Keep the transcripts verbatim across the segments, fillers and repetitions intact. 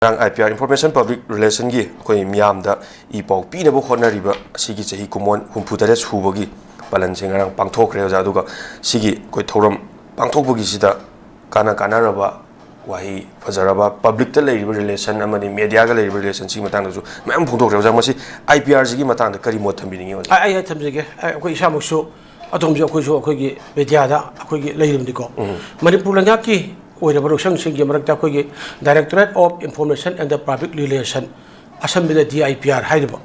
ꯉꯔꯥꯡ I P R, information public ꯔꯤꯂꯦꯁꯟꯒꯤ ꯑꯩꯈꯣꯏ ꯃꯤꯌꯥꯝꯗ ꯏ ꯄꯥꯎ ꯄꯤꯅꯕ ꯍꯣꯠꯅꯔꯤꯕ ꯑꯁꯤꯒꯤ ꯆꯍꯤ ꯀꯨꯝꯑꯣꯟ ꯍꯨꯝꯐꯨ ꯇꯔꯦꯠ ꯁꯨꯕꯒꯤ ꯄꯥꯂꯟꯁꯦ ꯉꯔꯥꯡ ꯄꯥꯡꯊꯣꯛꯈ꯭ꯔꯦ, ꯑꯣꯖꯥ꯫ ꯑꯗꯨꯒ ꯁꯤꯒꯤ ꯑꯩꯈꯣꯏ ꯊꯧꯔꯝ ꯄꯥꯡꯊꯣꯛꯄꯒꯤꯁꯤꯗ ꯀꯥꯟꯅ ꯀꯥꯟꯅꯔꯕ ꯋꯥꯍꯩ ꯐꯖꯔꯕ, ꯄꯕ꯭ꯂꯤꯛꯇ ꯂꯩꯔꯤꯕ ꯔꯤꯂꯦꯁꯟ ꯑꯃꯗꯤ ꯃꯦꯗꯤꯌꯥꯒ ꯂꯩꯔꯤꯕ ꯔꯤꯂꯦꯁꯟꯁꯤꯒꯤ ꯃꯇꯥꯡꯗꯁꯨ ꯃꯌꯥꯝ ꯐꯣꯡꯗꯣꯛꯈ꯭ꯔꯦ꯫ ꯑꯣꯖꯥ, ꯃꯁꯤ ꯑꯥꯏ ꯄꯤ ꯑꯥꯔꯁꯤꯒꯤ ꯃꯇꯥꯡꯗ ꯀꯔꯤ ꯃꯣꯠ ꯊꯝꯕꯤꯅꯤꯡꯉꯤ, ꯑꯣꯖꯥ? ꯑꯩ ꯑꯩ ꯊꯝꯖꯒꯦ꯫ ꯑꯩ, ꯑꯩꯈꯣꯏ ꯏꯁꯥꯃꯛꯁꯨ, ꯑꯗꯣꯝꯁꯨ, ꯑꯩꯈꯣꯏꯁꯨ ꯑꯩꯈꯣꯏꯒꯤ ꯃꯦꯗꯤꯌꯥꯗ ꯑꯩꯈꯣꯏꯒꯤ ꯂꯩꯔꯤꯕꯅꯤꯀꯣ꯫ ꯃꯅꯤꯄꯨꯔ ꯂꯩꯉꯥꯛꯀꯤ ꯑꯣꯏꯔꯕ ꯂꯧꯁꯪꯁꯤꯡꯒꯤ ꯃꯔꯛꯇ ꯑꯩꯈꯣꯏꯒꯤ Directorate of Information and the Public Relation, ꯑꯁꯝꯕꯗ ꯗꯤ ꯑꯥꯏ ꯄꯤ ꯑꯥꯔ ꯍꯥꯏꯔꯤꯕ,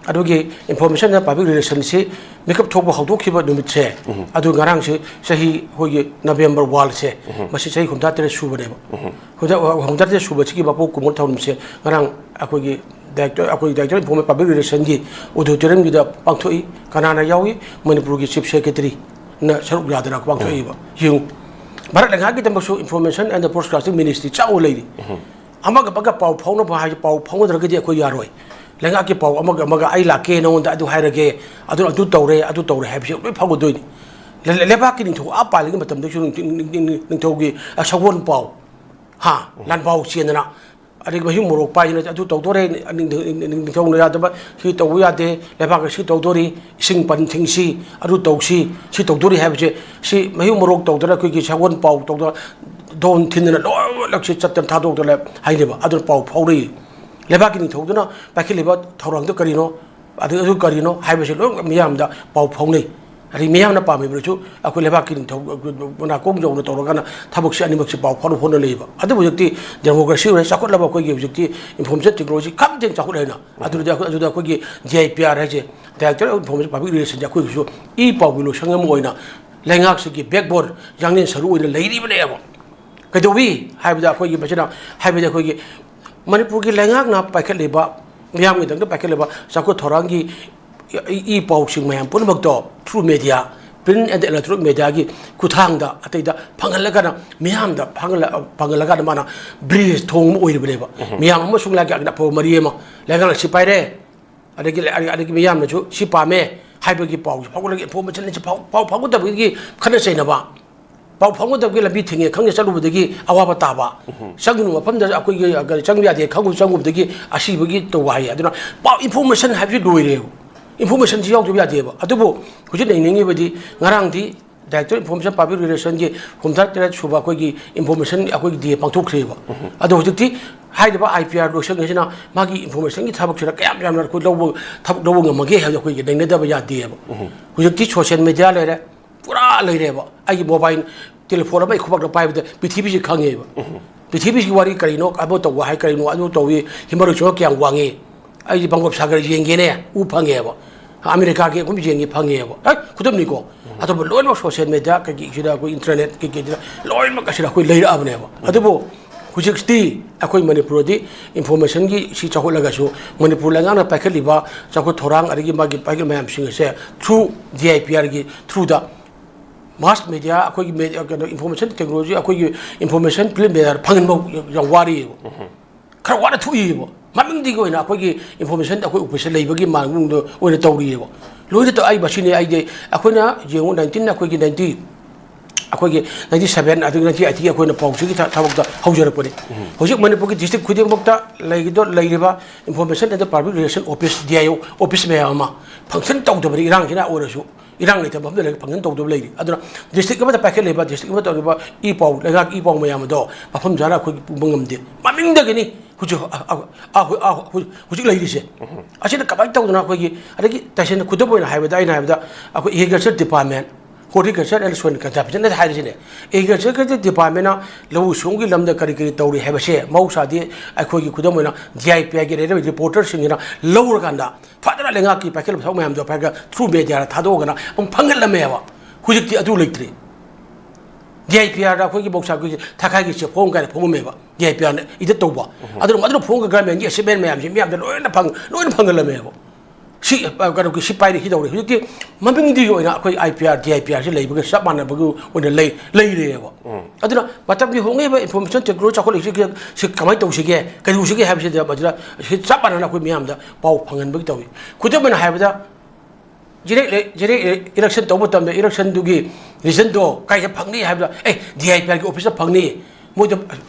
ꯑꯗꯨꯒꯤ ꯏꯟꯐꯣꯔꯃꯦꯁꯟ ꯑꯦꯟ ꯄꯕ꯭ꯂꯤꯛ ꯔꯤꯂꯦꯁꯟꯁꯤ ꯃꯤꯀꯞ ꯊꯣꯛꯄ ꯍꯧꯗꯣꯛꯈꯤꯕ ꯅꯨꯃꯤꯠꯁꯦ, ꯑꯗꯨ ꯉꯔꯥꯡꯁꯦ ꯆꯍꯤ ꯑꯩꯈꯣꯏꯒꯤ ꯅꯕꯦꯝꯕꯔ ꯋꯥꯟꯁꯦ, ꯃꯁꯤ ꯆꯍꯤ ꯍꯨꯝꯐꯨꯇꯔꯦꯠ ꯁꯨꯕꯅꯦꯕ꯫ ꯍꯨꯝꯐꯨꯇꯔꯦꯠ ꯁꯨꯕꯁꯤꯒꯤ ꯃꯄꯣꯛ ꯀꯨꯝꯑꯣꯟ ꯊꯧꯔꯝꯁꯦ ꯉꯔꯥꯡ ꯑꯩꯈꯣꯏꯒꯤ ꯗꯥꯏꯔꯦꯛꯇꯔ, ꯑꯩꯈꯣꯏ Directorate of Information Public Relationꯒꯤ auditoriumꯒꯤꯗ ꯄꯥꯡꯊꯣꯛꯏ꯫ ꯀꯅꯥꯅ ꯌꯥꯎꯏ? ꯃꯅꯤꯄꯨꯔꯒꯤ Chief Secretaryꯅ ꯁꯔꯨꯛ ꯌꯥꯗꯅ ꯄꯥꯡꯊꯣꯛꯏꯕ꯫ ꯌꯦꯡꯉꯨ, Bharat ꯂꯩꯉꯥꯛꯀꯤꯗꯃꯛꯁꯨ Information and Broadcasting Ministry ꯆꯥꯎꯅ ꯂꯩꯔꯤ꯫ ꯑꯃꯒ ꯑꯃꯒ ꯄꯥꯎ ꯐꯥꯎꯅꯕ ꯍꯥꯏꯁꯦ, ꯄꯥꯎ ꯐꯥꯎꯅꯗ꯭ꯔꯒꯗꯤ ꯑꯩꯈꯣꯏ ꯌꯥꯔꯣꯏ꯫ ꯂꯩꯉꯥꯛꯀꯤ ꯄꯥꯎ ꯑꯃꯒ ꯑꯃꯒ "ꯑꯩ ꯂꯥꯛꯀꯦ, ꯅꯉꯣꯟꯗ ꯑꯗꯨ ꯍꯥꯏꯔꯒꯦ, ꯑꯗꯨ, ꯑꯗꯨ ꯇꯧꯔꯦ, ꯑꯗꯨ ꯇꯧꯔꯦ" ꯍꯥꯏꯕꯁꯤ ꯂꯣꯏ ꯐꯥꯎꯒꯗꯣꯏꯅꯤ꯫ ꯂꯩ-, ꯂꯩꯕꯥꯛꯀꯤ ꯅꯤꯡꯊꯧ ꯑꯥ ꯄꯥꯜꯂꯤꯉꯩ ꯃꯇꯝꯗꯒꯤꯁꯨ ꯅꯤꯡ-, ꯅꯤꯡ-, ꯅꯤꯡ-, ꯅꯤꯡꯊꯧꯒꯤ, ꯑ, ꯁꯒꯣꯜ ꯄꯥꯎ, ꯍꯥ, ꯂꯥꯟꯐꯥꯎ ꯆꯦꯟꯗꯅ, ꯑꯗꯒꯤ ꯃꯍꯤꯛ ꯃꯔꯣꯛ ꯄꯥꯏꯗꯅ "ꯑꯗꯨ ꯇꯧꯗꯣꯔꯦ, ꯅꯤꯡ-, ꯅꯤꯡ-, ꯅꯤꯡꯊꯧꯅ ꯌꯥꯗꯕ, ꯁꯤ ꯇꯧꯕ ꯌꯥꯗꯦ, ꯂꯩꯕꯥꯛꯀ ꯁꯤ ꯇꯧꯗꯣꯔꯤ, ꯏꯁꯤꯡ ꯄꯟ ꯊꯤꯡꯁꯤ, ꯑꯗꯨ ꯇꯧꯁꯤ, ꯁꯤ ꯇꯧꯗꯣꯔꯤ" ꯍꯥꯏꯕꯁꯦ, ꯁꯤ ꯃꯍꯤꯛ ꯃꯔꯣꯛ ꯇꯧꯗꯅ, ꯑꯩꯈꯣꯏꯒꯤ ꯁꯒꯣꯜ ꯄꯥꯎ ꯇꯧꯗꯅ, ꯗꯣꯟ ꯊꯤꯟꯗꯅ ꯂꯣꯏꯅꯃꯛꯁꯦ ꯆꯠꯇꯅ ꯊꯥꯗꯣꯛꯇꯅ ꯍꯥꯏꯅꯦꯕ꯫ ꯑꯗꯨꯅ ꯄꯥꯎ ꯐꯥꯎꯅꯩ꯫ ꯂꯩꯕꯥꯛꯀꯤ ꯅꯤꯡꯊꯧꯗꯨꯅ ꯄꯥꯏꯈꯠꯂꯤꯕ ꯊꯧꯔꯥꯡꯗꯨ ꯀꯔꯤꯅꯣ, ꯑꯗꯨ, ꯑꯗꯨ ꯀꯔꯤꯅꯣ ꯍꯥꯏꯕꯁꯤ ꯂꯣꯏꯅ ꯃꯤꯌꯥꯝꯗ ꯄꯥꯎ ꯐꯥꯎꯅꯩ꯫ ꯑꯗꯩ ꯃꯤꯌꯥꯝꯅ ꯄꯥꯝꯃꯤꯕꯗꯨꯁꯨ ꯑꯩꯈꯣꯏ ꯂꯩꯕꯥꯛꯀꯤ ꯅꯤꯡꯊꯧ ꯃꯅꯥꯀꯣꯡ ꯌꯧꯅ ꯇꯧꯔꯒꯅ ꯊꯕꯛꯁꯤ ꯑꯅꯤꯃꯛꯁꯤ ꯄꯥꯎ ꯐꯥꯎꯅ ꯍꯣꯠꯅ ꯂꯩꯕ꯫ ꯑꯗꯨꯕꯨ ꯍꯧꯖꯤꯛꯇꯤ democracy ꯑꯣꯏꯔꯦ, ꯆꯥꯎꯈꯠꯂꯕ ꯑꯩꯈꯣꯏꯒꯤ ꯍꯧꯖꯤꯛꯇꯤ information technology ꯈꯝꯇꯦꯡ ꯆꯥꯎꯈꯠꯂꯦꯅ꯫ ꯑꯗꯨꯗꯤ ꯑꯩꯈꯣꯏ, ꯑꯗꯨꯗ ꯑꯩꯈꯣꯏꯒꯤ D I P R ꯍꯥꯏꯁꯦ, Directorate of Information Public Relations, ꯑꯩꯈꯣꯏꯒꯤꯁꯨ ꯏ ꯄꯥꯎꯒꯤ ꯂꯣꯏꯁꯪ ꯑꯃ ꯑꯣꯏꯅ ꯂꯩꯉꯥꯛꯁꯤꯒꯤ backbone, ꯌꯥꯡꯂꯦꯟ ꯁꯔꯨ ꯑꯣꯏꯅ ꯂꯩꯔꯤꯕꯅꯦꯕ꯫ ꯀꯩꯗꯧꯏ ꯍꯥꯏꯕꯗ ꯑꯩꯈꯣꯏꯒꯤ ꯃꯁꯤꯅ, ꯍꯥꯏꯕꯗꯤ ꯑꯩꯈꯣꯏꯒꯤ ꯃꯅꯤꯄꯨꯔꯒꯤ ꯂꯩꯉꯥꯛꯅ ꯄꯥꯏꯈꯠꯂꯤꯕ, ꯃꯤꯌꯥꯝꯒꯤꯗꯃꯛꯇ ꯄꯥꯏꯈꯠꯂꯤꯕ ꯆꯥꯎꯈꯠ ꯊꯧꯔꯥꯡꯒꯤ ꯏ, ꯏ ꯄꯥꯎꯁꯤꯡ ꯃꯌꯥꯝ ꯄꯨꯝꯅꯃꯛꯇꯣ through media, print and electronic mediaꯒꯤ ꯈꯨꯠꯊꯥꯡꯗ ꯑꯇꯩꯗ ꯐꯪꯍꯜꯂꯒꯅ, ꯃꯤꯌꯥꯝꯗ ꯐꯪꯍꯜꯂ-, ꯐꯪꯍꯜꯂꯀꯥꯟꯗ ꯃꯥꯅ bridge, ꯊꯣꯡ ꯑꯃ ꯑꯣꯏꯔꯤꯕꯅꯦꯕ꯫ ꯃꯤꯌꯥꯝ ꯑꯃꯁꯨꯡ ꯂꯩꯉꯥꯛꯀꯤ ꯑꯐꯕ ꯃꯔꯤ ꯑꯃ, ꯂꯩꯉꯥꯛꯅ ꯁꯤ ꯄꯥꯏꯔꯦ, ꯑꯗꯒꯤ, ꯑꯗꯒꯤ ꯃꯤꯌꯥꯝꯅꯁꯨ ꯁꯤ ꯄꯥꯝꯃꯦ ꯍꯥꯏꯕꯒꯤ ꯄꯥꯎꯁꯦ ꯐꯥꯎꯒꯠꯂꯒ information ꯑꯁꯤ ꯐꯥꯎ-, ꯄꯥꯎ ꯐꯥꯎꯒꯗꯕꯒꯤ ꯈꯠꯅ ꯆꯩꯅꯕ, ꯄꯥꯎ ꯐꯥꯎꯅꯗꯕꯒꯤ ꯂꯝꯕꯤ ꯊꯤꯡꯉꯦ ꯈꯪꯗꯦ, ꯆꯠꯂꯨꯕꯗꯒꯤ ꯑꯋꯥꯕ ꯇꯥꯕ, ꯆꯪꯒꯅꯨ ꯃꯐꯝꯗ ꯑꯩꯈꯣꯏꯒꯤ ꯀꯔꯤ ꯆꯪꯕ ꯌꯥꯗꯦ ꯈꯪꯉꯨ ꯆꯪꯉꯨꯕꯗꯒꯤ ꯑꯁꯤꯕꯒꯤ ꯇꯧꯕ ꯍꯥꯏꯌꯦ꯫ ꯑꯗꯨꯅ ꯄꯥꯎ, ꯏꯟꯐꯣꯔꯃꯦꯁꯟ ꯍꯥꯏꯕꯁꯤ ꯂꯣꯏꯔꯦꯕ꯫ ꯏꯟꯐꯣꯔꯃꯦꯁꯟꯁꯤ ꯌꯥꯎꯗꯕ ꯌꯥꯗꯦꯕ꯫ ꯑꯗꯨꯕꯨ ꯍꯧꯖꯤꯛ ꯅꯩꯅꯅꯤꯡꯉꯤꯕꯗꯤ ꯉꯔꯥꯡꯗꯤ ꯗꯥꯏꯔꯦꯛꯇꯔ ꯏꯟꯐꯣꯔꯃꯦꯁꯟ ꯄꯕ꯭ꯂꯤꯛ ꯔꯤꯂꯦꯁꯟꯒꯤ ꯍꯨꯝꯐꯨꯇꯔꯥ ꯇꯔꯦꯠ ꯁꯨꯕ ꯑꯩꯈꯣꯏꯒꯤ ꯏꯟꯐꯣꯔꯃꯦꯁꯟ ꯑꯩꯈꯣꯏꯒꯤ ꯗꯦ ꯄꯥꯡꯊꯣꯛꯈ꯭ꯔꯦꯕ꯫ ꯑꯗꯣ ꯍꯧꯖꯤꯛꯇꯤ ꯍꯥꯏꯔꯤꯕ ꯑꯥꯏ ꯄꯤ ꯑꯥꯔ ꯂꯣꯏꯁꯪ ꯑꯁꯤꯅ ꯃꯥꯒꯤ ꯏꯟꯐꯣꯔꯃꯦꯁꯟꯒꯤ ꯊꯕꯛꯁꯤꯗ ꯀꯌꯥꯝ ꯌꯥꯝꯅ ꯑꯩꯈꯣꯏ ꯂꯧꯕ, ꯊꯕꯛ ꯂꯧꯕ ꯉꯝꯃꯒꯦ ꯍꯥꯏꯕꯗꯣ ꯑꯩꯈꯣꯏꯒꯤ ꯅꯩꯅꯗꯕ ꯌꯥꯗꯦꯕ꯫ ꯍꯧꯖꯤꯛꯇꯤ ꯁꯣꯁꯤꯌꯦꯜ ꯃꯦꯗꯤꯌꯥ ꯂꯩꯔꯦ, ꯄꯨꯔꯥ ꯂꯩꯔꯦꯕ꯫ ꯑꯩꯒꯤ ꯃꯣꯕꯥꯏꯜ ꯇꯦꯂꯤꯐꯣꯟ ꯑꯃ ꯑꯩ ꯈꯨꯕꯥꯛꯇ ꯄꯥꯏꯕꯗ ꯄ꯭ꯔꯤꯊꯤꯕꯤꯁꯤ ꯈꯪꯉꯦꯕ꯫ ꯄ꯭ꯔꯤꯊꯤꯕꯤꯁꯤꯒꯤ ꯋꯥꯔꯤ ꯀꯔꯤꯅꯣ, ꯑꯃ ꯇꯧꯕ ꯍꯥꯏ ꯀꯔꯤꯅꯣ, ꯑꯗꯨ ꯇꯧꯏ, ꯍꯤꯃꯥꯂꯣꯏ ꯆꯤꯡꯉꯛ ꯀꯌꯥꯝ ꯋꯥꯡꯉꯤ, ꯑꯩꯁꯦ ꯕꯪꯒꯣꯞ ꯁꯥꯒꯔ ꯌꯦꯡꯒꯦꯅꯦ ꯎ ꯐꯪꯉꯦꯕ꯫ ꯑꯃꯦꯔꯤꯀꯥꯒꯤ ꯑꯩꯈꯣꯏ ꯌꯦꯡꯒꯦ ꯐꯪꯉꯦꯕ꯫ ꯑꯦ, ꯈꯨꯗꯝꯅꯤꯀꯣ꯫ ꯑꯇꯣꯞꯄ ꯂꯣꯏꯅꯃꯛ ꯁꯣꯁꯤꯌꯦꯜ ꯃꯦꯗꯤꯌꯥ ꯀꯩꯀꯩꯁꯤꯗ, ꯑꯩꯈꯣꯏ ꯏꯟꯇꯔꯅꯦꯠ ꯀꯩꯀꯩꯁꯤꯗ ꯂꯣꯏꯅꯃꯛ ꯑꯁꯤꯗ ꯑꯩꯈꯣꯏ ꯂꯩꯔꯛꯑꯕꯅꯦꯕ꯫ ꯑꯗꯨꯕꯨ ꯍꯧꯖꯤꯛꯇꯤ ꯑꯩꯈꯣꯏ ꯃꯅꯤꯄꯨꯔꯗꯤ ꯏꯟꯐꯣꯔꯃꯦꯁꯟꯒꯤ ꯁꯤ ꯆꯥꯎꯈꯠꯂꯒꯁꯨ ꯃꯅꯤꯄꯨꯔ ꯂꯩꯉꯥꯛꯅ ꯄꯥꯏꯈꯠꯂꯤꯕ ꯆꯥꯎꯈꯠ ꯊꯧꯔꯥꯡ ꯑꯗꯒꯤ ꯃꯥꯒꯤ ꯄꯥꯏꯈꯠ ꯃꯌꯥꯝꯁꯤꯡ ꯑꯁꯦ ꯊ꯭ꯔꯨ ꯗꯤ ꯑꯥꯏ ꯄꯤ ꯑꯥꯔꯒꯤ ꯊ꯭ꯔꯨꯗ ꯃꯥꯁ ꯃꯦꯗꯤꯌꯥ ꯑꯩꯈꯣꯏꯒꯤ ꯃꯦ-, ꯀꯩꯅꯣ, ꯏꯟꯐꯣꯔꯃꯦꯁꯟ ꯇꯦꯛꯅꯣꯂꯣꯖꯤ ꯑꯩꯈꯣꯏꯒꯤ ꯏꯟꯐꯣꯔꯃꯦꯁꯟ ꯄ꯭ꯔꯤꯟꯠ ꯃꯦꯗꯤꯌꯥꯗ ꯐꯪꯍꯟꯕ ꯌꯥꯝ ꯋꯥꯔꯤꯑꯕ꯫ ꯈꯔ ꯋꯥꯅ ꯊꯣꯛꯏꯕ꯫ ꯃꯃꯤꯡꯗꯒꯤ ꯑꯣꯏꯅ ꯑꯩꯈꯣꯏꯒꯤ ꯏꯟꯐꯣꯔꯃꯦꯁꯟ ꯑꯩꯈꯣꯏ ꯑꯣꯐꯤꯁꯇ ꯂꯩꯕꯒꯤ ꯃꯑꯣꯡꯗ ꯑꯣꯏꯅ ꯇꯧꯔꯤꯑꯕ꯫ ꯂꯣꯏꯅ ꯇꯧ-, ꯑꯩ ꯃꯁꯤꯅꯤ ꯑꯩꯗꯤ, ꯑꯩꯈꯣꯏꯅ ꯌꯦꯡꯉꯨ, ꯅꯥꯏꯟꯇꯤꯟ, ꯑꯩꯈꯣꯏꯒꯤ ꯅꯥꯏꯟꯇꯤ, ꯑꯩꯈꯣꯏꯒꯤ ꯅꯥꯏꯟꯇꯤ ꯁꯕꯦꯟ ꯑꯗꯒꯤ ꯅꯥꯏꯟꯇꯤ ꯑꯩꯠꯇꯤ ꯑꯩꯈꯣꯏꯅ ꯄꯥꯎꯆꯦꯒꯤ ꯊ-, ꯊꯕꯛꯇ ꯍꯧꯖꯔꯛꯄꯅꯤ꯫ ꯍꯧꯖꯤꯛ ꯃꯅꯤꯄꯨꯔꯒꯤ ꯗꯤꯁꯇ꯭ꯔꯤꯛ ꯈꯨꯗꯤꯡꯃꯛꯇ ꯂꯩꯒꯗ-, ꯂꯩꯔꯤꯕ information and public relation office, D I O office ꯃꯌꯥꯝ ꯑꯃ ꯐꯪꯁꯟ ꯇꯧꯗꯕꯅꯤ, ꯏꯔꯥꯡꯁꯤꯅ ꯑꯣꯏꯔꯁꯨ꯫ ꯏꯔꯥꯡ ꯂꯩꯇꯕ ꯃꯐꯝꯗ ꯂꯩꯔꯒ ꯐꯪꯁꯟ ꯇꯧꯗꯕ ꯂꯩꯔꯤ꯫ ꯑꯗꯨꯅ ꯗꯤꯁꯇ꯭ꯔꯤꯛ ꯑꯃꯗ ꯄꯥꯏꯈꯠꯂꯤꯕ, ꯗꯤꯁꯇ꯭ꯔꯤꯛ ꯑꯃꯗ ꯇꯧꯔꯤꯕ ꯏ ꯄꯥꯎ, ꯂꯩꯉꯥꯛꯀꯤ ꯏ ꯄꯥꯎ ꯃꯌꯥꯝ ꯑꯗꯣ ꯃꯐꯝ ꯆꯥꯅ ꯑꯩꯈꯣꯏꯒꯤ ꯄꯨꯕ ꯉꯝꯗꯦ꯫ ꯃꯃꯤꯡꯗꯒꯤꯅꯤ ꯍꯧꯖꯤꯛ, ꯑ, ꯑ, ꯑ, ꯑ, ꯍꯧꯖꯤꯛ, ꯍꯧꯖꯤꯛ ꯂꯩꯔꯤꯁꯦ꯫ ꯑꯁꯤꯅ ꯀꯃꯥꯏꯅ ꯇꯧꯗꯅ ꯑꯩꯈꯣꯏꯒꯤ, ꯑꯗꯒꯤ ꯇꯁꯦꯡꯅ ꯈꯨꯗꯝ ꯑꯣꯏꯅ ꯍꯥꯏꯕꯗ, ꯑꯩꯅ ꯍꯥꯏꯕꯗ ꯑꯩꯈꯣꯏ agriculture department, horticulture and soil conservation ꯍꯥꯏꯔꯤꯁꯤꯅꯦ꯫ ꯑꯦꯒ꯭ꯔꯤꯀꯜꯆꯔ ꯗꯤꯄꯥꯔꯠꯃꯦꯟꯅ ꯂꯧꯎ ꯁꯤꯡꯎꯒꯤ ꯂꯝꯗ ꯀꯔꯤ ꯀꯔꯤ ꯇꯧꯔꯤ ꯍꯥꯏꯕꯁꯦ ꯃꯍꯧꯁꯥꯗꯤ ꯑꯩꯈꯣꯏꯒꯤ ꯈꯨꯗꯝ ꯑꯣꯏꯅ ꯗꯤ ꯑꯥꯏ ꯄꯤ ꯑꯥꯏꯒꯤ ꯂꯩꯔꯤꯕ ꯔꯤꯄꯣꯔꯇꯔꯁꯤꯡꯁꯤꯅ ꯂꯧꯔꯀꯥꯟꯗ ꯐꯖꯅ ꯂꯩꯉꯥꯛꯀꯤ ꯄꯥꯏꯈꯠꯂꯕ ꯊꯕꯛ ꯃꯌꯥꯝꯗꯣ ꯐꯔꯒ ꯊ꯭ꯔꯨ ꯃꯦꯗꯤꯌꯥꯗ ꯊꯥꯗꯣꯛꯑꯒꯅ ꯑꯃꯨꯛ ꯐꯪꯍꯜꯂꯝꯃꯦꯕ꯫ ꯍꯧꯖꯤꯛꯇꯤ ꯑꯗꯨ ꯂꯩꯇ꯭ꯔꯦ꯫ ꯗꯤ ꯑꯥꯏ ꯄꯤ ꯑꯥꯔꯗ ꯑꯩꯈꯣꯏꯒꯤ ꯃꯍꯧꯁꯥ ꯑꯩꯈꯣꯏꯒꯤ ꯊꯥꯈꯥꯏꯒꯤ ꯆꯦꯐꯣꯡ ꯀꯥꯏꯅ ꯐꯣꯡꯉꯝꯃꯦꯕ, ꯗꯤ ꯑꯥꯏ ꯄꯤ ꯑꯥꯔꯅ ꯏꯗꯤꯠ ꯇꯧꯕ꯫ ꯑꯗꯨꯅ ꯑꯗꯨꯅ ꯐꯣꯡꯉꯒ ꯒꯔꯃꯦꯟꯒꯤ ꯑꯦꯁꯦꯠꯃꯦꯟ ꯃꯌꯥꯝꯁꯦ ꯃꯤꯌꯥꯝꯗ ꯂꯣꯏꯅ ꯐꯪ-, ꯂꯣꯏꯅ ꯐꯪꯍꯜꯂꯝꯃꯦꯕ꯫ ꯁꯤ, ꯑ, ꯀꯩꯅꯣꯒꯤ ꯁꯤ ꯄꯥꯏꯔꯤ, ꯁꯤ ꯇꯧꯔꯤ꯫ ꯍꯧꯖꯤꯛꯇꯤ ꯃꯃꯤꯡꯗꯨꯒꯤ ꯑꯣꯏꯅ ꯑꯩꯈꯣꯏ ꯑꯥꯏ ꯄꯤ ꯑꯥꯔ, ꯗꯤ ꯑꯥꯏ ꯄꯤ ꯑꯥꯔꯁꯤ ꯂꯩꯕꯒ ꯆꯞ ꯃꯥꯟꯅꯕꯒꯤ ꯑꯣꯏꯅ ꯂꯩ-, ꯂꯩꯔꯦꯕ꯫ ꯑꯗꯨꯅ ꯃꯇꯝꯒꯤ ꯍꯣꯡꯉꯛꯏꯕ ꯏꯟꯐꯣꯔꯃꯦꯁꯟ ꯇꯦꯛꯅꯣꯂꯣꯖꯤ ꯆꯥꯎꯈꯠꯂꯛꯏꯁꯤꯒ ꯁꯤ ꯀꯃꯥꯏꯅ ꯇꯧꯁꯤꯒꯦ, ꯀꯩꯗꯧꯁꯤꯒꯦ ꯍꯥꯏꯕꯁꯤꯗ ꯃꯁꯤꯗ ꯁꯤ ꯆꯞ ꯃꯥꯟꯅꯅ ꯑꯩꯈꯣꯏ ꯃꯤꯌꯥꯝꯗ ꯄꯥꯎ ꯐꯪꯍꯟꯕꯒꯤ ꯇꯧꯏ꯫ ꯈꯨꯗꯝ ꯑꯣꯏꯅ ꯍꯥꯏꯕꯗ, ꯖꯦꯅꯦꯔꯦꯜ ꯏꯂꯦꯛꯁꯟ ꯇꯧꯕ ꯃꯇꯝꯗ ꯏꯂꯦꯛꯁꯟꯗꯨꯒꯤ ꯔꯤꯖꯟꯗꯣ ꯀꯥꯏꯗ ꯐꯪꯅꯤ ꯍꯥꯏꯕꯗ, ꯑꯦ, ꯗꯤ ꯑꯥꯏ ꯄꯤ ꯑꯥꯔꯒꯤ ꯑꯣꯐꯤꯁꯇ ꯐꯪꯅꯤ, ꯃꯣꯏꯗ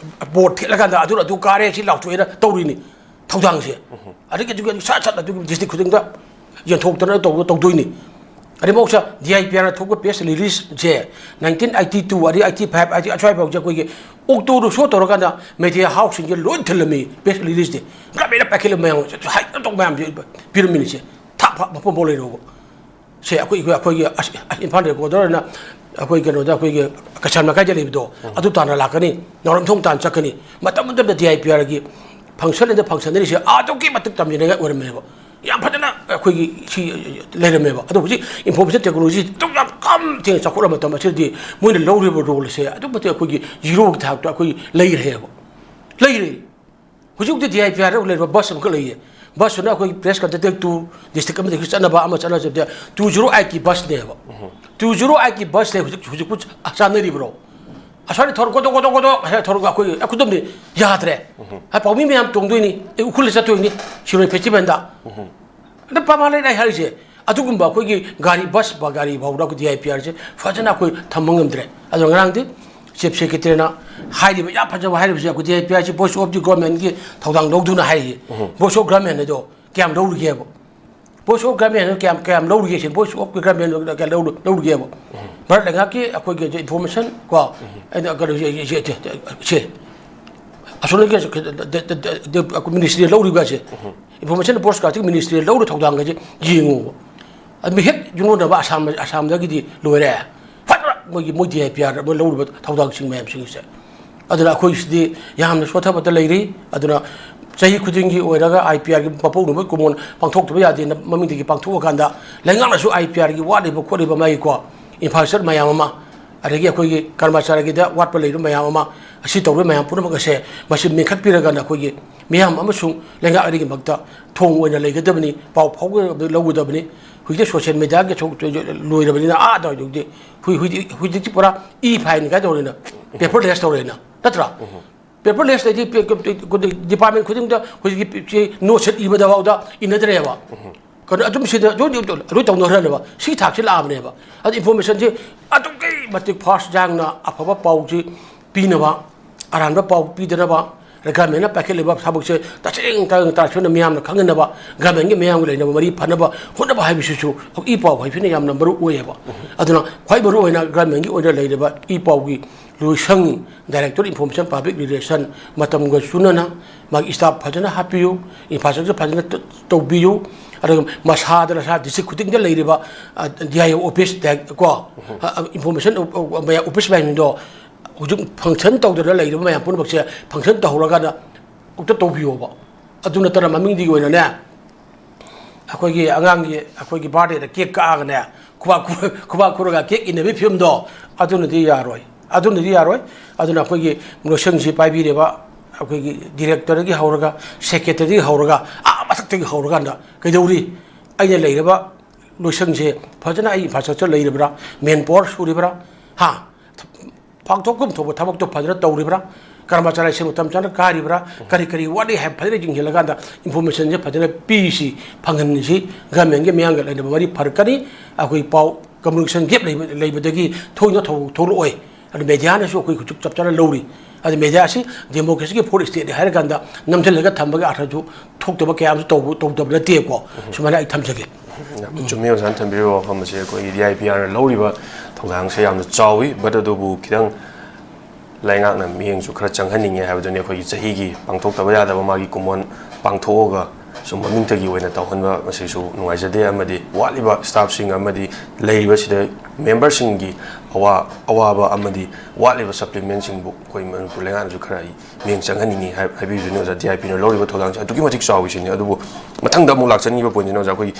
ꯕꯣꯔꯗ ꯊꯦꯠꯂꯀꯥꯟꯗ ꯑꯗꯨꯅ ꯑꯗꯨ ꯀꯥꯔꯦ ꯁꯤ ꯂꯥꯎꯊꯣꯛꯑꯦꯅ ꯇꯧꯔꯤꯅꯤ ꯊꯧꯗꯥꯡꯁꯦ꯫ ꯑꯗꯒꯤ ꯑꯗꯨꯒꯤ ꯁꯠ ꯁꯠ ꯑꯗꯨꯒꯤ ꯗꯤꯁꯇ꯭ꯔꯤꯛ ꯈꯨꯗꯤꯡꯗ ꯌꯦꯟꯊꯣꯛꯇꯅ ꯇꯧꯕ ꯇꯧꯗꯣꯏꯅꯤ꯫ ꯑꯗꯩ ꯃꯍꯧꯁꯥ ꯗꯤ ꯑꯥꯏ ꯄꯤ ꯑꯥꯔꯅ ꯊꯣꯛꯄ ꯄ꯭ꯔꯦꯁ ꯔꯤꯂꯤꯁꯁꯦ ꯅꯥꯏꯟꯇꯤꯟ ꯑꯩꯠꯇꯤ ꯇꯨ ꯑꯗꯩ ꯑꯩꯠꯇꯤ ꯐꯥꯏꯚ ꯑꯩꯠꯇꯤ ꯑꯁ꯭ꯋꯥꯏꯐꯥꯎꯁꯦ ꯑꯩꯈꯣꯏꯒꯤ ꯑꯣꯛꯇꯣꯗ ꯁꯣ ꯇꯧꯔꯀꯥꯟꯗ ꯃꯦꯗꯤꯌꯥ ꯍꯥꯎꯁꯁꯤꯡꯁꯦ ꯂꯣꯏ ꯊꯤꯜꯂꯝꯃꯤ ꯄ꯭ꯔꯦꯁ ꯔꯤꯂꯤꯁꯇꯤ꯫ ꯒ꯭ꯔꯥꯃꯤꯅ ꯄꯥꯏꯈꯠꯂ ꯃꯌꯥꯝ ꯍꯥꯏ ꯇꯧ ꯃꯌꯥꯝꯁꯦ ꯄꯤꯔꯝꯃꯤꯅꯤꯁꯦ꯫ ꯊꯥꯛ ꯐ-, ꯃꯐꯝ ꯐꯥꯎ ꯂꯩꯔꯣꯕ꯫ ꯁꯦ ꯑꯩꯈꯣꯏ, ꯑꯩꯈꯣꯏ, ꯑꯩꯈꯣꯏꯒꯤ ꯑꯁ, ꯑꯁ, ꯏꯝꯐꯥꯜ ꯔꯦꯀꯣꯔꯗꯔ ꯍꯥꯏꯅ ꯑꯩꯈꯣꯏ ꯀꯩꯅꯣꯗ ꯑꯩꯈꯣꯏꯒꯤ ꯀꯩꯁꯥꯝ ꯂꯩꯀꯥꯏꯗ ꯂꯩꯕꯗꯣ, ꯑꯗꯨ ꯇꯥꯟꯅ ꯂꯥꯛꯀꯅꯤ꯫ ꯅꯥꯎꯔꯦꯝꯊꯣꯡ ꯇꯥꯟꯅ ꯆꯠꯀꯅꯤ꯫ ꯃꯇꯝ ꯃꯇꯝꯗ ꯗꯤ ꯑꯥꯏ ꯄꯤ ꯑꯥꯔꯒꯤ ꯐꯪꯁꯟ ꯑꯗ ꯐꯪꯁꯟꯅꯔꯤꯁꯦ ꯑꯗꯨꯛꯀꯤ ꯃꯇꯤꯛ ꯇꯝꯖꯅꯤꯡꯉꯥꯏ ꯑꯣꯏꯔꯝꯃꯦꯕ꯫ ꯌꯥꯝ ꯐꯖꯅ ꯑꯩꯈꯣꯏꯒꯤ ꯁꯤ ꯂꯩꯔꯝꯃꯦꯕ꯫ ꯑꯗꯣ ꯍꯧꯖꯤꯛ ꯏꯟꯐꯣꯔꯃꯦꯁꯟ ꯇꯦꯛꯅꯣꯂꯣꯖꯤ ꯑꯗꯨꯛ ꯌꯥꯝ ꯀꯝ ꯊꯦꯡꯅ ꯆꯥꯎꯈꯠꯂꯕ ꯃꯇꯝ ꯑꯁꯤꯗꯗꯤ ꯃꯣꯏꯅ ꯂꯧꯔꯤꯕ ꯔꯣꯜ ꯑꯁꯦ ꯑꯗꯨꯛ ꯃꯇꯤꯛ ꯑꯩꯈꯣꯏꯒꯤ ꯖꯤꯔꯣꯒꯤ ꯊꯥꯛꯇ ꯑꯩꯈꯣꯏ ꯂꯩꯔꯦꯕ꯫ ꯂꯩꯔꯦ꯫ ꯍꯧꯖꯤꯛꯇꯤ ꯗꯤ ꯑꯥꯏ ꯄꯤ ꯑꯥꯔ ꯂꯩꯔꯤꯕ ꯕꯁ ꯑꯃꯈꯛ ꯂꯩꯌꯦ꯫ ꯕꯁꯇꯨꯅ ꯑꯩꯈꯣꯏ ꯄ꯭ꯔꯦꯁ ꯀꯟꯗꯛꯇꯔ ꯇꯨ ꯗꯤꯁꯇ꯭ꯔꯤꯛ ꯑꯃꯗꯒꯤ ꯆꯠꯅꯕ ꯑꯃ ꯆꯠꯅꯕ ꯇꯨ ꯖꯤꯔꯣ ꯑꯥꯏꯠꯀꯤ ꯕꯁꯅꯦꯕ꯫ ꯇꯨ ꯖꯤꯔꯣ ꯑꯥꯏꯠꯀꯤ ꯕꯁꯅꯦ ꯍꯧꯖꯤꯛ, ꯍꯧꯖꯤꯛꯄꯨ ꯆꯥꯟꯅꯔꯤꯕ꯭ꯔꯣ? ꯑꯁ꯭ꯋꯥꯏꯗ ꯊꯧꯔ ꯀꯣꯗꯣꯛ ꯀꯣꯗꯣꯛ ꯀꯣꯗꯣꯛ ꯑꯁ꯭ꯋꯥꯏꯗ ꯊꯧꯔꯒ ꯑꯩꯈꯣꯏ ꯑꯩꯈꯨꯗꯝꯗꯤ ꯌꯥꯗ꯭ꯔꯦ꯫ ꯍꯥꯏ ꯄꯥꯎꯃꯤ ꯃꯌꯥꯝ ꯇꯣꯡꯗꯣꯏꯅꯤ꯫ ꯑꯦ, ꯎꯈ꯭ꯔꯨꯜꯗ ꯆꯠꯇꯣꯏꯅꯤ ꯁꯤꯔꯣꯏ ꯐꯦꯁꯇꯤꯚꯦꯜꯗ꯫ ꯑꯗ ꯄ꯭ꯔꯃꯥꯟ ꯂꯩꯅ ꯑꯩ ꯍꯥꯏꯔꯤꯁꯦ꯫ ꯑꯗꯨꯒꯨꯝꯕ ꯑꯩꯈꯣꯏꯒꯤ ꯒꯥꯔꯤ, ꯕꯁ ꯒꯥꯔꯤ ꯐꯥꯎꯗ ꯑꯩꯈꯣꯏ ꯗꯤ ꯑꯥꯏ ꯄꯤ ꯑꯥꯔꯁꯦ ꯐꯖꯅ ꯑꯩꯈꯣꯏ ꯊꯝꯕ ꯉꯝꯗ꯭ꯔꯦ꯫ ꯑꯗꯣ ꯉꯔꯥꯡꯗꯤ ꯆꯤꯐ ꯁꯦꯀ꯭ꯔꯦꯇꯔꯤꯅ ꯍꯥꯏꯔꯤꯕ ꯌꯥꯝ ꯐꯖꯕ ꯍꯥꯏꯔꯤꯕꯁꯦ, ꯑꯩꯈꯣꯏ ꯗꯤ I P ꯑꯥꯔꯁꯤ Voice of the Governmentꯀꯤ ꯊꯧꯗꯥꯡ ꯂꯧꯗꯨꯅ ꯍꯥꯏꯔꯤꯁꯦ꯫ Voice of Government ꯑꯗꯣ ꯀꯌꯥꯝ ꯂꯧꯔꯤꯒꯦꯕ? Voice of Government ꯀꯌꯥꯝ, ꯀꯌꯥꯝ ꯂꯧꯔꯤꯒꯦ ꯁꯤꯅꯤ꯫ Voice of the Government ꯀꯌꯥ ꯂꯧꯔ-, ꯂꯧꯔꯤꯒꯦꯕ? ꯚꯥꯔꯠ ꯂꯩꯉꯥꯛꯀꯤ ꯑꯩꯈꯣꯏꯒꯤ ꯏꯟꯐꯣꯔꯃꯦꯁꯟ ꯀꯣ, ꯑꯩꯅ ꯀꯩꯅꯣ, ꯁꯦ, ꯁꯦ, ꯁꯦ, ꯁꯦ, ꯑꯁꯣꯝꯗꯒꯤ ꯗ-, ꯗ-, ꯗ-, ꯗ-, ꯑꯩꯈꯣꯏ ꯃꯤꯅꯤꯁꯇ꯭ꯔꯤ ꯂꯧꯔꯤꯕ ꯑꯁꯦ, ꯏꯟꯐꯣꯔꯃꯦꯁꯟ ꯕ꯭ꯔꯣꯗꯀꯥꯁꯇꯤꯡ ꯃꯤꯅꯤꯁꯇ꯭ꯔꯤ ꯂꯧꯔ ꯊꯧꯗꯥꯡꯒꯁꯦ ꯌꯦꯡꯉꯣꯕ꯫ ꯑꯗꯨ ꯍꯦꯛ ꯌꯨꯝꯂꯣꯟꯅꯕ ꯑꯁꯥꯝ, ꯑꯁꯥꯝꯗꯒꯤꯗꯤ ꯂꯣꯏꯔꯦ꯫ ꯐꯖꯅ ꯃꯣꯏꯒꯤ, ꯃꯣꯏ ꯗꯤ ꯑꯥꯏ ꯄꯤ ꯑꯥꯔ ꯃꯣꯏ ꯂꯧꯔꯤꯕ ꯊꯧꯗꯥꯡꯁꯤꯡ ꯃꯌꯥꯝꯁꯤꯡꯁꯦ꯫ ꯑꯗꯨꯅ ꯑꯩꯈꯣꯏꯁꯤꯗꯤ ꯌꯥꯝꯅ ꯁꯣꯠꯊꯕꯗ ꯂꯩꯔꯤ꯫ ꯑꯗꯨꯅ ꯆꯍꯤ ꯈꯨꯗꯤꯡꯒꯤ ꯑꯣꯏꯔꯒ ꯑꯥꯏ ꯄꯤ ꯑꯥꯔꯒꯤ ꯃꯄꯣꯛ ꯅꯨꯃꯤꯠ ꯀꯨꯝꯑꯣꯟ ꯄꯥꯡꯊꯣꯛꯇꯕ ꯌꯥꯗꯦꯅ ꯃꯃꯤꯡꯗꯒꯤ ꯄꯥꯡꯊꯣꯛꯑꯀꯥꯟꯗ ꯂꯩꯉꯥꯛꯅꯁꯨ ꯑꯥꯏ ꯄꯤ ꯑꯥꯔꯒꯤ ꯋꯥꯠꯂꯤꯕ ꯈꯣꯠꯂꯤꯕ ꯃꯥꯒꯤꯀꯣ ꯏꯟꯐ꯭ꯔꯥꯁ꯭ꯇ꯭ꯔꯛꯆꯔ ꯃꯌꯥꯝ ꯑꯃ, ꯑꯗꯒꯤ ꯑꯩꯈꯣꯏꯒꯤ ꯀꯔꯃꯆꯥꯔꯤꯒꯤꯗ ꯋꯥꯠꯄ ꯂꯩꯔꯤꯕ ꯃꯌꯥꯝ ꯑꯃ, ꯑꯁꯤ ꯇꯧꯔꯤꯕ ꯃꯌꯥꯝ ꯄꯨꯝꯅꯃꯛ ꯑꯁꯦ ꯃꯁꯤ ꯃꯦꯟꯈꯠꯄꯤꯔꯒꯅ ꯑꯩꯈꯣꯏꯒꯤ ꯃꯤꯌꯥꯝ ꯑꯃꯁꯨꯡ ꯂꯩꯉꯥꯛ ꯑꯅꯤꯒꯤꯃꯛꯇ ꯊꯣꯡ ꯑꯣꯏꯅ ꯂꯩꯒꯗꯕꯅꯤ, ꯄꯥꯎ ꯐꯥꯎꯒꯗꯕꯅꯤ, ꯂꯧꯒꯗꯕꯅꯤ꯫ ꯍꯧꯖꯤꯛꯇꯤ ꯁꯣꯁꯤꯌꯦꯜ ꯃꯤꯗꯤꯌꯥꯒꯤ ꯊꯣꯛ-, ꯂꯣꯏꯔꯕꯅꯤꯅ ꯑꯥ ꯑꯗꯨꯋꯥꯏꯗꯨꯗꯤ ꯍꯧꯖꯤꯛ, ꯍꯧꯖꯤꯛ, ꯍꯧꯖꯤꯛꯇꯤ ꯄꯨꯔꯥ ꯏ ꯐꯥꯏꯟ ꯀꯥꯏ ꯇꯧꯔꯦꯅ, ꯄꯦꯄꯔꯂꯦꯁ ꯇꯧꯔꯦꯅ, ꯅꯠꯇ꯭ꯔꯥ? ꯄꯦꯄꯔꯂꯦꯁ ꯂꯩꯗꯤ ꯄꯦ-, ꯄꯦ-, ꯄꯦ-, ꯗꯤꯄꯥꯔꯠꯃꯦꯟ ꯈꯨꯗꯤꯡꯗ ꯍꯧꯖꯤꯛꯀꯤ ꯄꯦ-, ꯁꯤ ꯅꯣꯠ ꯁꯦꯠ ꯏꯕꯗ ꯐꯥꯎꯗ ꯏꯅꯗ꯭ꯔꯦꯕ꯫ ꯀꯩꯅꯣ ꯑꯗꯨꯝ ꯁꯤꯗ ꯂꯣꯏ ꯂꯣꯏ ꯇꯧꯅꯈ꯭ꯔꯅꯦꯕ꯫ ꯁꯤ ꯊꯥꯛꯁꯤ ꯂꯥꯛꯑꯕꯅꯦꯕ꯫ ꯑꯗꯨ information ꯁꯤ ꯑꯗꯨꯛꯀꯤ ꯃꯇꯤꯛ fast ꯌꯥꯡꯅ ꯑꯐꯕ ꯄꯥꯎꯁꯤ ꯄꯤꯅꯕ, ꯑꯔꯥꯟꯕ ꯄꯥꯎ ꯄꯤꯗꯅꯕ, government ꯅ ꯄꯥꯏꯈꯠꯂꯤꯕ ꯊꯕꯛꯁꯦ ꯇꯁꯦꯡ ꯇꯁꯦꯡ transparent ꯃꯤꯌꯥꯝꯅ ꯈꯪꯍꯟꯅꯕ, government ꯀꯤ ꯃꯤꯌꯥꯝꯒ ꯂꯩꯅꯕ ꯃꯔꯤ ꯐꯅꯕ ꯍꯣꯠꯅꯕ ꯍꯥꯏꯕꯁꯤꯁꯨ ꯏ ꯄꯥꯎ ꯍꯥꯏꯕꯁꯤꯅ ꯌꯥꯝꯅ ꯃꯔꯨ ꯑꯣꯏꯌꯦꯕ꯫ ꯑꯗꯨꯅ ꯈ꯭ꯋꯥꯏ ꯃꯔꯨꯑꯣꯏꯅ government ꯀꯤ ꯑꯣꯏꯅ ꯂꯩꯔꯤꯕ ꯏ ꯄꯥꯎꯒꯤ ꯂꯣꯏꯁꯪ, Director Information Public Relation, ꯃꯇꯝꯒ ꯆꯨꯅꯅ ꯃꯥꯒꯤ staff ꯐꯖꯅ ꯍꯥꯞꯄꯤꯌꯨ, infrastructure ꯐꯖꯅ ꯇ-, ꯇꯧꯕꯤꯌꯨ꯫ ꯑꯗꯨꯒ ꯃꯁꯥꯗ ꯅꯁꯥ district ꯈꯨꯗꯤꯡꯗ ꯂꯩꯔꯤꯕ, ꯑ, D I O office ꯇ-, ꯀꯣ, ꯑ, ꯑ, information, ꯑ, ꯑ, ꯃꯌꯥꯝ office ꯃꯌꯥꯝꯗꯣ ꯍꯧꯖꯤꯛ function ꯇꯧꯗꯅ ꯂꯩꯔꯤꯕ ꯃꯌꯥꯝ ꯄꯨꯝꯅꯃꯛꯁꯦ function ꯇꯧꯍꯧꯔꯀꯥꯟꯗ ꯑꯃꯨꯛꯇ ꯇꯧꯕꯤꯌꯣꯕ꯫ ꯑꯗꯨ ꯅꯠꯇꯅ ꯃꯃꯤꯡꯗꯤ ꯑꯣꯏꯅꯅꯦ, ꯑꯩꯈꯣꯏꯒꯤ ꯑꯉꯥꯡꯒꯤ, ꯑꯩꯈꯣꯏꯒꯤ birthday ꯗ cake ꯀꯛꯑꯒꯅꯦ, ꯈꯨꯕꯥꯛ ꯈꯨ-, ꯈꯨꯕꯥꯛ ꯈꯨꯔꯒ cake ꯏꯟꯅꯕꯤ ꯐꯤꯕꯝꯗꯣ, ꯑꯗꯨꯅꯗꯤ ꯌꯥꯔꯣꯏ, ꯑꯗꯨꯅꯗꯤ ꯌꯥꯔꯣꯏ꯫ ꯑꯗꯨꯅ ꯑꯩꯈꯣꯏꯒꯤ ꯂꯣꯏꯁꯪꯁꯤ ꯄꯥꯏꯕꯤꯔꯤꯕ ꯑꯩꯈꯣꯏꯒꯤ director ꯗꯒꯤ ꯍꯧꯔꯒ, secretary ꯗꯒꯤ ꯍꯧꯔꯒ, ꯑꯥ ꯃꯊꯛꯇꯒꯤ ꯍꯧꯔꯀꯥꯟꯗ ꯀꯩꯗꯧꯔꯤ? ꯑꯩꯅ ꯂꯩꯔꯤꯕ ꯂꯣꯏꯁꯪꯁꯦ ꯐꯖꯅ ꯑꯩ infrastructure ꯂꯩꯔꯤꯕ꯭ꯔꯥ? Manpower ꯁꯨꯔꯤꯕ꯭ꯔꯥ? ꯍꯥ? ꯄꯥꯡꯊꯣꯛꯐꯝ ꯊꯣꯛꯄ ꯊꯕꯛꯇꯣ ꯐꯖꯅ ꯇꯧꯔꯤꯕ꯭ꯔꯥ? ꯀꯔꯃꯆꯥꯔꯤꯁꯤꯡ ꯃꯇꯝ ꯆꯥꯅ ꯀꯥꯔꯤꯕ꯭ꯔꯥ? ꯀꯔꯤ ꯀꯔꯤ ꯋꯥꯠꯂꯤ ꯍꯥꯏꯕ ꯐꯖꯅ ꯌꯦꯡꯁꯤꯜꯂꯀꯥꯟꯗ information ꯁꯦ ꯐꯖꯅ ꯄꯤꯁꯤ, ꯐꯪꯍꯟꯁꯤ꯫ Government ꯀꯤ ꯃꯤꯌꯥꯝꯒ ꯂꯩꯅꯕ ꯃꯔꯤ ꯐꯔꯛꯀꯅꯤ꯫ ꯑꯩꯈꯣꯏ ꯄꯥꯎ communication gap ꯂꯩꯕ, ꯂꯩꯕꯗꯒꯤ ꯊꯣꯏꯅ ꯊꯧ-, ꯊꯣꯛꯂꯛꯑꯣꯏ꯫ ꯑꯗꯨ media ꯅꯁꯨ ꯑꯩꯈꯣꯏ ꯈꯨꯠꯁꯨ ꯆꯞ ꯆꯥꯅ ꯂꯧꯔꯤ꯫ ꯑꯗꯨ media ꯑꯁꯤ democracy ꯒꯤ fourth state ꯅꯤ ꯍꯥꯏꯔꯀꯥꯟꯗ ꯅꯝꯁꯤꯜꯂꯒ ꯊꯝꯕꯒꯤ ꯑꯔꯊꯁꯨ ꯊꯣꯛꯇꯕ ꯀꯌꯥ ꯑꯃꯁꯨ ꯇꯧꯕ, ꯇꯧꯗꯕ ꯅꯠꯇꯦꯀꯣ꯫ ꯁꯨꯃꯥꯏꯅ ꯑꯩ ꯊꯝꯖꯒꯦ꯫ ꯌꯥꯝ ꯆꯨꯝꯃꯤ ꯑꯣꯖꯥꯅ ꯊꯝꯕꯤꯔꯤꯕ ꯋꯥꯐꯝ ꯑꯁꯦ꯫ ꯑꯩꯈꯣꯏꯒꯤ D I P R ꯅ ꯂꯧꯔꯤꯕ ꯊꯧꯗꯥꯡꯁꯦ ꯌꯥꯝꯅ ꯆꯥꯎꯏ, but ꯑꯗꯨꯕꯨ ꯈꯤꯇꯪ ꯂꯩꯉꯥꯛꯅ ꯃꯤꯠꯌꯦꯡꯁꯨ ꯈꯔ ꯆꯪꯍꯟꯅꯤꯡꯉꯦ ꯍꯥꯏꯕꯗꯨꯅꯤ꯫ ꯑꯩꯈꯣꯏꯒꯤ ꯆꯍꯤꯒꯤ ꯄꯥꯡꯊꯣꯛꯇꯕ ꯌꯥꯗꯕ ꯃꯥꯒꯤ ꯀꯨꯝꯑꯣꯟ ꯄꯥꯡꯊꯣꯛꯑꯒ ꯁꯨꯝ ꯃꯃꯤꯡꯇꯒꯤ ꯑꯣꯏꯅ ꯇꯧꯍꯟꯕ ꯃꯁꯤꯁꯨ ꯅꯨꯡꯉꯥꯏꯖꯗꯦ, ꯑꯃꯗꯤ ꯋꯥꯠꯂꯤꯕ staff ꯁꯤꯡ ꯑꯃꯗꯤ ꯂꯩꯔꯤꯕꯁꯤꯗ member ꯁꯤꯡꯒꯤ ꯑꯋꯥ-, ꯑꯋꯥꯕ ꯑꯃꯗꯤ ꯋꯥꯠꯂꯤꯕ supplement ꯁꯤꯡꯕꯨ ꯑꯩꯈꯣꯏ ꯃꯅꯤꯄꯨꯔ ꯂꯩꯉꯥꯛꯅꯁꯨ ꯈꯔ ꯃꯤꯠꯌꯦꯡ ꯆꯪꯍꯟꯅꯤꯡꯉꯤ ꯍꯥꯏ-, ꯍꯥꯏꯕꯤꯕꯗꯨꯅꯤ ꯑꯣꯖꯥ꯫ D I P ꯅ ꯂꯧꯔꯤꯕ ꯊꯧꯗꯥꯡꯁꯦ ꯑꯗꯨꯛꯀꯤ ꯃꯇꯤꯛ ꯆꯥꯎꯏ ꯁꯤꯅꯤ꯫ ꯑꯗꯨꯕꯨ ꯃꯊꯪꯗ ꯑꯃꯨꯛ ꯂꯥꯛꯆꯅꯤꯡꯉꯤꯕ point ꯁꯤꯅ ꯑꯣꯖꯥ, ꯑꯩꯈꯣꯏꯒꯤ